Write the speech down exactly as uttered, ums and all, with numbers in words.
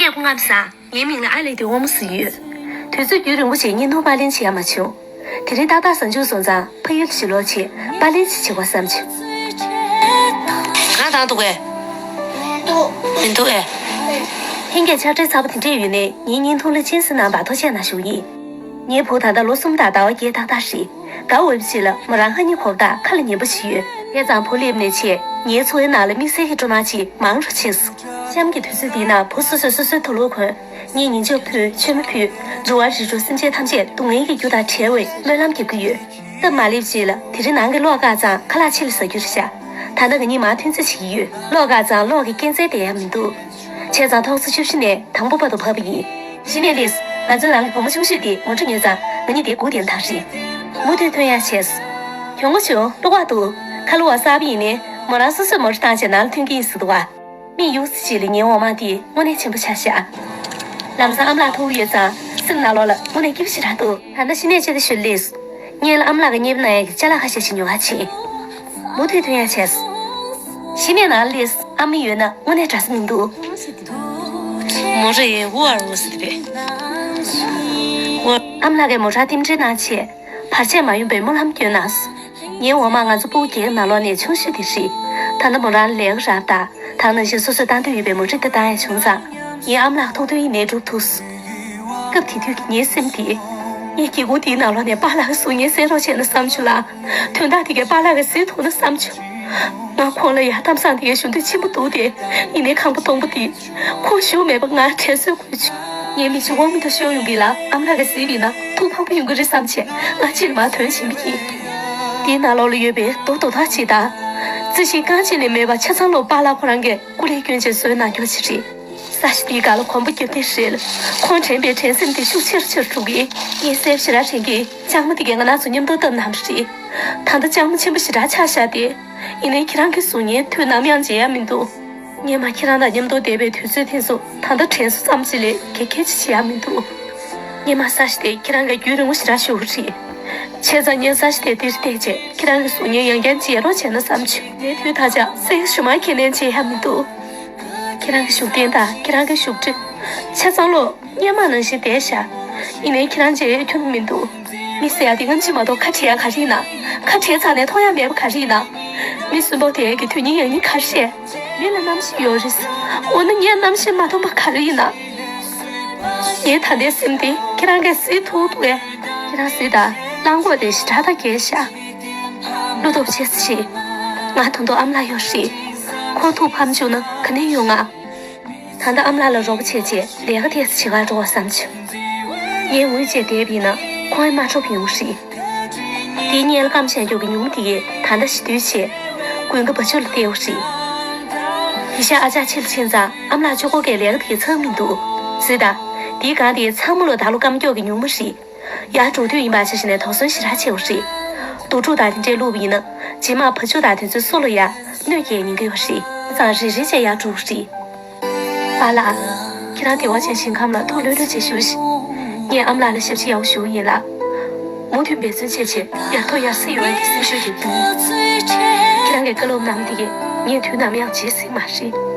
སྐད་སྔམ་སང་། ངའི་མིང་ལ་ཨ་ལེ་དེ་དབང་མོ་ཟེར་ཡོད། དུས་ཚོད་རྒྱུན་རིང་པོ་ཅིག་བརྙན་ཐུང་པར་ལེན་བྱེད་ཡ་མ་བྱུང་། དེ་རིང་ཏག་ཏག་གཟའ་མཇུག་སོང་ཙང་ཕ་ཡུལ་ཕྱིར་ལོག་བྱས་པར་ལེན་ཅིག་བྱེད་དགོས་བསམ་བྱུང་། གང་བཏང་འདུག་གས། མི་འདུག་ཨེ། ལྷན་རྒྱས་ཕྱག་སྦྲེལ་ཚ་པོ་དེ་འདྲས་ཡོད་ནའི་ངའི་བརྙན་ཐུང་ལ་གཅེས་འཛིན་གནང་བར་ཐུགས་རྗེ་གནང་ཞུ་ཡིན། ངའི་བུ་ད་ལྟ་ལོ་གསུམ་དང་ཟླ་བ་བརྒྱད་ཏག་ཏག་རེད། དགའ་འོས་པ་ཅིག་ལ་མོ་རང་ཧ་ཉི་གོ་བ་དང་ཁ་ལ་ཉན་པོ་ཞིག་ཡོད། བྱས་ཙང་བུ་སླེབས་ནས་བྱས་ངའི་འཚོ་བའི་ནང་ལ་དམིགས་བསལ་གྱི་སྤྲོ་སྣང་ཅིག་མང་རུ་ཕྱིན་སོང་། གཤམ་གྱི་དུས་ཚོད་འདི་ན་བུ་སོ་སོས་སོ་སོའི་དུག་ལོག་གོན། ངས་ཉིན་ལྕགས་ཕུལ། མཆོད་མེ་ཕུལ། འགྲོ་བ་རིགས་དྲུག་སེམས་ཅན་ཐམས་ཅད་སྡུག་བསྔལ་གྱི་རྒྱུ་དང་བྲལ་བའི་སྨོན་ལམ་རྒྱབ་ཀྱི་ཡོད། སྟབས་མ་ལེགས་ཅིག་ལ་དེ་རིང་ནངས་ཀྱི་གློག་བཀག་ཙང་ཁ་ལག་ཕྱི་ལ་ཟ་རྒྱུ་རེད་ཤག་ད་ལྟ་ང་གཉིས་མར་ཐོན་རྩིས་བྱེད་ཀྱི་ཡོད། གློག་བཀག་ཙང་གློག་གི་རྐྱེན་རྩལ་བསྡད་ཡ་མི་འདུག་བྱས་ཙང་ཐོག་ས་བཅུ་བཞི་ནས་དང་པོ་བར་དུ་བབས་པ་ཡིན། གཞི་ནས་ལིས། ང་ཚོའི་རང་གི་བུ་མོ་ཆུང་ཤོས་དེ་ངོ་སྤྲོད་ཉོས་ཙང་ང་གཉིས་དེ་སྒུག་བསྡད་ན་ཐང་རེད། མུ་མཐུད་ཐོན་ཡ་བྱས། གྱོང་པོ་བྱུང་། བློ་ཁོག་འདུག་ཁ་ལོ་བ་གསར་པ་ཡིན་ནའི་མོ་རང་སོ་སོས་མོ་ཊ་བཏང་བྱས་ནང་ལ་ཐོན་གྱི་ཡིན་ཟེར་འདུག་བ། མིག་ཡུག་ཙམ་ཅིག་ལ་ངའི་འོ་མ་དེ་དངོས་གནས་ཆེན་པོ་ཆགས་ཤག་ལམ་སང་ཨ་མ་ལགས་ཐུག་ཡོད་ཙང་སེམས་ནང་ལོགས་ལ་དངོས་གནས་སྐྱིད་པོ་ཞེ་དྲག་འདུག་ད་ལྟ་གཞི་ནས་ཅི་ལྟ་ཞུ་ལིས། སྔོན་ལ་ཨ་མ་ལགས་ཀྱི་གཉེར་པ་གནང་ཡག་གི་ཅ་ལག་ཁ་ཤས་ཤིག་ཉོ་ག་ཕྱིན། མུ་མཐུད་ཐོན་ཡ་བྱས། གཞི་ནས་ནང་ལིས་ཨ་མ་ཡོད་ན་དངོས་གནས་འདྲ་ས་མི་འདུག་མོ་རེ་ཝུ་ཨར་ཝུ་ཟེར་པས། ཨ་མ་ལགས་ཀྱིས་མོ་ཊ་རྟེན་འབྲེལ་གནང་ཆེད། བར་ཆད་མ་ཡོང་པའི་སྨོན་ལམ་སྐྱོན་གནང་། ངའི་འོ་མ་ང་ཚོ་སྤུ་གུ་བརྒྱད་ཀྱི་ནང་ལོགས་ནས་ཆུང་ཤོས་དེ་རེད། ད་ལྟ་མོ་རང་ལས་ཀ་རག་དང་ད་ག་ནང་བཞིན་སོ་སོའི་བཏང་འདོད་ཡོད་པའི་མོ་ཊ་དེ་བཏང་ཡ་བྱུང་ཙང་། ངའི་ཨ་མ་ལགས་ཐུགས་འདུན་ཡིན་ནའི་འགྲུབ་ཐུབ། སྐབས་དེ་དུས་ཀྱི་ངའི་སེམས་དེ། ངའི་སྒེའུ་ཁུང་དེའི་ནང་ལོགས་ནས་པཱ་ལགས་ཀྱི་གཟུགས་བརྙན་གསལ་རོགས་བྱས་ན་བསམ་བྱུང་ལ། དོན་དག་དེ་གས་པཱ་ལགས་ཀྱིས་གཟིགས་ཐུབ་ན་བསམ་བྱུང་། ང་ཁོང་ལ་ཡ་གཏམ་བཟང་དེ་གས་ཞུ་འདོད་ཆེན་པོ་འདུག་སྟེ། ཡིན་ནའི་ཁང་པ་སྟོང་པ་དེ། ཁོང་བཞུགས་མེད་པ་ང་དྲན་གསོས་དགོས་བྱུང་། ངའི་མིག་ཆུ་དབང་མེད་དུ་ཤོར་ཡོང་གི་ལ་ཨ་མ་ལགས་ཀྱིས་གཟིགས་པ་ཡིན་ན་ཐུགས་ཕངས་པོ་ཡོང་གི་རེད་བསམ་བྱས་ང་ཕྱིར་མར་ཐོན་བཞིན་པ་ཡིན། དེའི་ནང་ལོགས་ལ་ཡོད་པའི་རྡོ་རྡོ་ཐག་ཅིག་དང་། རྩི་ཤིང་རྐང་གཅིག་ལས་མེད་པ་ཆ་ཚང་ལོ་པཱ་ལགས་ཁོ་རང་གིས་སྐུ་ལས་བསྐྱོན་བྱས་བཟོས་གནང་རྒྱུ་ཞིག་རེད། ས་གཞི་དེའི་སྒང་ལ་གོམ་པ་རྒྱབ་དུས་རེད། ཁོང་དྲན་པའི་དྲན་སེམས་དེ་ཤུགས་ཆེ་རུ་ཆེ་རུ་འགྲོ་གི། ངས་གསལ་པོ་ཞེ་དྲག་དྲན་གི། ལྕགས་མོ་དེ་གས་ང་རང་ཚོ་མཉམ་དུ་བཏབ་གནང་བ་རེད། ད་ལྟ་ལྕགས་མོ་ཆེན་པོ་ཞེ་དྲག་ཆགས་བཞག་སྟེ། ཡིན་ནའི་ཁྱེད་རང་གི་གཟུགས་བརྙན་དུས་ནམ་ཡང་བརྗེད་ཡ་མི་འདུག་སྔོན་མ་ཁྱེད་རང་དང་མཉམ་དུ་བསྡད་པའི་དུས་ཚོད་དེ་ཚོ་ད་ལྟ་དྲན་གསོ་ཙམ་ཅིག་ལས་ག་གེ་ཅིག་བྱེད་ཡ་མི་འདུག་སྔོན་མ་ས་གཞི་དེ་ཁྱེད་རང་གིས་རྒྱུན་རིང་པོ་ཞེ་དྲག་བཞུགས་པ་རེད། བྱས་ཙང་ངས་ས་གཞི་དེ་འདིར་བལྟས་རྗེས་ཁྱེད་རང་གི་གཟུགས་བརྙན་ཡང་བསྐྱར་མཇལ་རོགས་བྱས་ན་བསམ་བྱུང་། ངས་དུས་ད་ཆ་སའི་གཞུག་མ་ཁས་ལེན་བྱེད་ཡ་མི་འདུག་ཁྱེད་རང་གི་བཞུགས་གདན་དང་ཁྱེད་རང་གི་བཞུགས་ཁྲི། ཆ་ཚང་ལོ། སྔོན་མ་ནང་བཞིན་བསྡད་ཤག་ཡིན་ནའི་ཁྱེད་རང་མཇལ་ཡས་ཁྱོན་མི་འདུག་མི་ཟེར་ཡ་དེ་སྔ་ཕྱི་མ་གཏོགས་ཁ་བྲལ་ཡ་ག་རེ་ཡིན་ན། ཁ་བྲལ་ཚར་ནས་མཐོང་ཡ་མེད་པ་ག་རེ་ཡིན་ན། མི་གསོན་པོ་དེ་གི་དོན་སྙིང་ཡང་སྙིང་ག་རེ་རེད། མི་ལ་རྣམ་ཤེས་ཡོད་རེད། འོ་ན་ངས་རྣམ་ཤེས་མ་མཐོང་པ་ག་རེ་ཡིན་ན། ངའི་ད་ལྟའི་སེམས་དེ་ཁྱེད་རང་གིས་གཟིགས་ཐུབ་འདུག་གས། ཁྱེད་རང་གཟིགས་དང་། གླང་གོག་དེ་ཞེ་དྲག་ད་རྒས་ཤག་བློ་སྟོབས་ཆེ་ས་ཞིག་ང་དང་དུ་ཨ་མ་ལགས་ཡོད་རེད། ཁོང་ཐུགས་ཕམ་བྱུང་ན་ག་ནས་ཡོང་ང་། ད་ལྟ་ཨ་མ་ལགས་ལ་རོགས་པ་བྱས་རྗེས་ལས་ཀ་ཏོག་ཙམ་བྱེད་གར་འགྲོ་བ་བསམ་བྱུང་། ངས་ངུས་བྱས་བསྡད་པ་ཡིན་ན་ཁོང་ཨེ་མ་འཕྲོག་ཡོང་གི་རེད། དེའི་སྔོན་ལ་སྐམ་བཞག་རྒྱུ་གི་ཉུང་མ་དེ་གས་ད་ལྟ་ཞི་དུལ་བྱས། དགུན་ཁ་བ་ཕྱུགས་ལ་བལྟས་པ་རེད། དེ་ཤ་ཨ་ཅག་ཕྱིར་ཕྱིན་ཙང་ཨ་མ་ལགས་ཆུ་འཁོར་གྱི་ལས་ཀ་དེ་གས་ཚར་མི་འདུག་ཟེར་ད། དེའི་སྒང་དེ་ཚང་མ་ལོ་ད་ལོ་སྐམ་མགྱོགས་ཀྱི་ཉུང་མ་རེད། ཡར་འགྲོ་དུས་ཡིན་པ་ཆ་བཞག་ནས་དོགས་ཟོན་ཞེ་དྲག་ཆེ་བ་རེད། དུག་སྦྲུལ་དང་དེ་འདྲས་བླུགས་པ་ཡིན་ན། རྗེས་མ་བ་ཕྱུགས་དང་དེ་ཚོའི་སོ་ལ་ཡ་གནོད་སྐྱེལ་ཉེན་ཁ་ཡོད་རེད། ཙང་རེ་རེ་བྱས་ཡར་འགྲོ་དགོས་རེད། པཱ་ལགས། ཁྱེད་རང་བདེ་བ་ཅན་ཞིང་ཁམས་ལ་ཐུགས་ལྷོད་ལྷོད་བྱས་བཞུགས་ཤིག་ངས་ཨ་མ་ལགས་ལ་ཞབས་ཕྱི་ཡག་པོ་ཞུ་གི་ཡིན་ལགས། མུ་མཐུད་འབད་བརྩོན་བྱས་བྱས་ཡག་ཐོག་ཡར་སེང་ཡོང་ཡག་གི་སེམས་ཤུགས་རྒྱག་རྒྱུ་ཡིན། ཁྱེད་རང་གི་བཀའ་སློབ་གནང་མི་དེ་གས་ངས་དུས་ནམ་ཡང་བརྗེད་སྲིད་མ་རེད།